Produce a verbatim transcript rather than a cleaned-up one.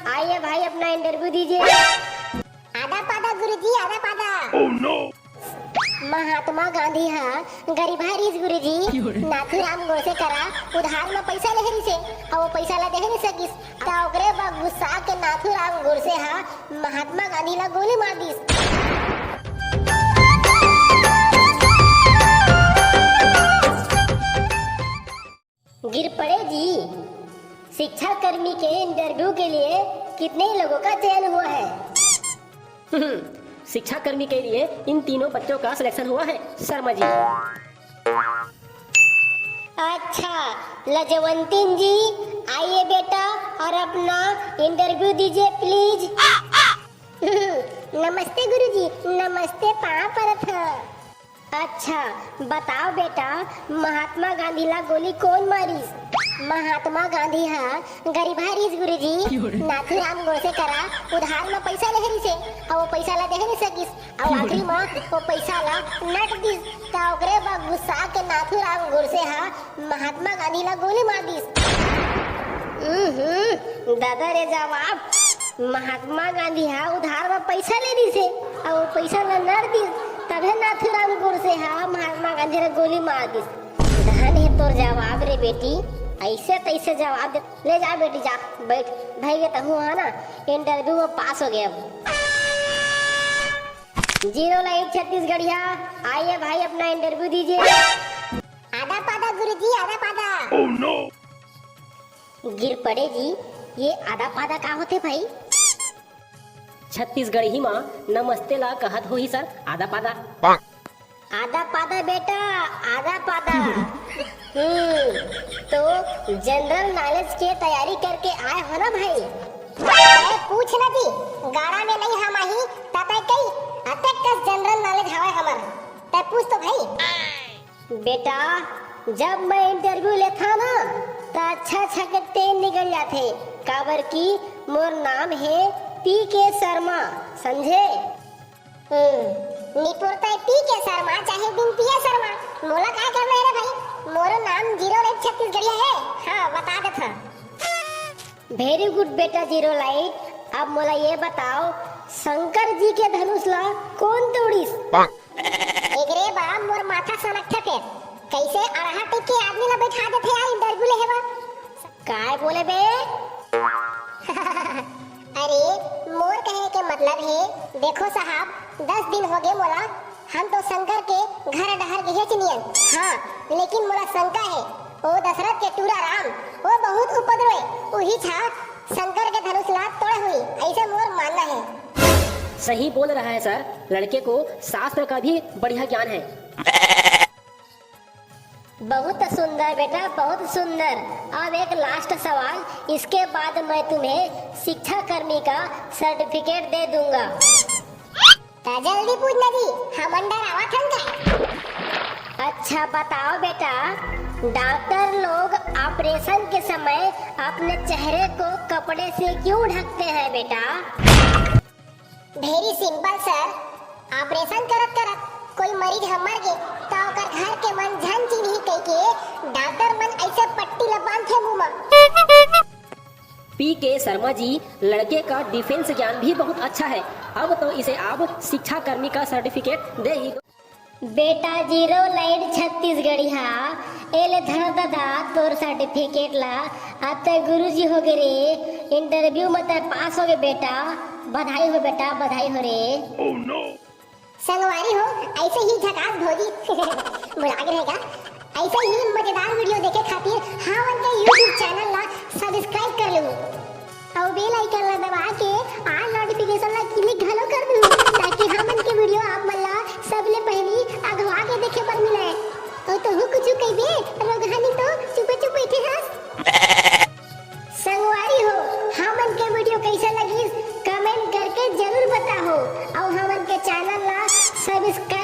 आइए भाई, अपना इंटरव्यू दीजिए। आदा पादा गुरुजी, आदा पादा। महात्मा गांधी हा गरीबहा रिहिस गुरुजी, नाथूराम गोडसे करा उधार म पैसा लेहे रिहिसे, अउ वो पैसा ला देहे नइ सकिस, त ओकरे बाद गुस्सा के नाथूराम गोडसे हा महात्मा गांधी ला गोली मार दिस। गिरपड़े जी, शिक्षा कर्मी के इंटरव्यू के लिए कितने लोगों का चयन हुआ है? शिक्षा कर्मी के लिए इन तीनों बच्चों का सिलेक्शन हुआ है शर्मा जी। अच्छा, लजवंतीन जी, आइए बेटा और अपना इंटरव्यू दीजिए प्लीज। नमस्ते गुरुजी, नमस्ते, पाँव परत हँव। अच्छा, बताओ बेटा, महात्मा गांधी ला गोली कोन मारिस? महात्मा गांधी हा गरीबहा रिहिस गुरुजी, नाथूराम गोडसे करा उधार म पैसा लेहे रिहिसे, अउ वो पैसा ला देहे नइ सकिस, अउ आखिरी म वो पैसा ला नट दिस, त ओकरे बाद गुस्सा के नाथूराम गोडसे हा महात्मा गांधी ला गोली मार दिस। हम्म, दादा रे जवाब, महात्मा गांधी हा उधार म पैसा ले दिसे, अउ पैसा ला नट दिस, तभे नाथूराम गोडसे हा महात्मा गांधी ला गोली मार दिस। धन हे तोर जवाब रे बेटी, अइसे तइसे जवाब दे। ले जा बेटी, जा बैठ, भई गे तहूँ हा ना, इंटरव्यू म पास हो गे अब। जीरो लाइट छत्तीसगढ़िया, आइए भाई, अपना इंटरव्यू दीजिए। आदा पादा गुरुजी, आदा पादा। गिरपड़े जी, ये आदा पादा का होथे भाई? छत्तीसगढ़ी म नमस्ते ला कहत होही सर, आदा पादा। आदा पादा बेटा, आदा पादा। हम्म, तो जनरल नॉलेज के तैयारी करके आए हो ना भाई? तैं पूछ ना जी, गाड़ा में नइ हमाही, त तैं कही, अतेक कस जनरल नॉलेज हवय हमर। तैं पूछ तो भाई। बेटा, जब मैं इंटरव्यू लेथंव ना, त अच्छा अच्छा के तेल निकल जाथे, काबर कि मोर नाम हे पी के शर्मा, समझे? हम्म, निपुर तैं पी के शर्मा, चाहे बिन पिए शर्मा, मोला काय करना हे रे भाई? मोरो नाम जीरो लाइट छत्तीसगढ़िया हे। हाँ, बता देथंव। Very good बेटा जीरो लाइट, अब मोला ये बताओ, शंकर जी के धनुष ला कोन तोड़िस? एकरे बाप मोर माथा सनकथे फेर, कइसे अड़हा टिक के आदमी ला बैठा देथे यार इंटरव्यू लेहे बर? काय बोले बे? अरे, मोर कहे के मतलब हे, देखो साहब, दस दिन होगे मोला, हम तो शंकर के घर डहर गेहेच नियन। हाँ, लेकिन मोला शंका हे, ओ दशरथ के टूरा राम, ओ बहुत उपद्रवे, उहीच हा शंकर के धनुष ला तोड़े होही, अइसे मोर मानना हे। सही बोल रहा है सर, लड़के को शास्त्र का भी बढ़िया ज्ञान है। बहुत सुंदर बेटा, बहुत सुंदर। अब एक लास्ट सवाल, इसके बाद मैं तुम्हें शिक्षा कर्मी का सर्टिफिकेट दे दूंगा। त जल्दी पूछ ना जी, हमन डरावत हन का? अच्छा बताओ बेटा, डॉक्टर लोग ऑपरेशन के समय अपने चेहरे को कपड़े से क्यों ढकते हैं बेटा? Very simple sir, ऑपरेशन करत करत कोई मरीज ह मर गे, त ओकर घर के मन झन चिन्ही कहिके डॉक्टर मन अइसे पट्टी ल बांधथे मुंह म। पी के शर्मा जी, लड़के का डिफेंस ज्ञान भी बहुत अच्छा है, अब तो इसे आप शिक्षा कर्मी का सर्टिफिकेट दे ही दो। बेटा जीरो लाइट छत्तीसगढ़िया, ए ले धर ददा तोर सर्टिफिकेट ला। अब तै गुरुजी होगे रे, इंटरव्यू म तै पास होगे बेटा, बधाई हो बेटा, बधाई हो रे। संगवारी हो, अइसे ही झकास भौजी बुला के रहेगा। अइसे ही मजेदार वीडियो देखे खातिर हमन के YouTube चैनल ला सब्सक्राइब कर लेहू। अउ बेल आइकन ला दबा के ऑल नोटिफिकेशन ला क्लिक घलो कर दू, ताकि हमन के वीडियो आप मन ला सबले पहिली अगवा के देखे बर मिले। अउ तहू कुछु कहिबे, रोगहानी तो चुपे चुप बइठे हस। संगवारी हो, हमन के वीडियो कइसे लगिस, कमेंट करके जरूर बताहो, अउ हमन के चैनल ला सब्सक्राइब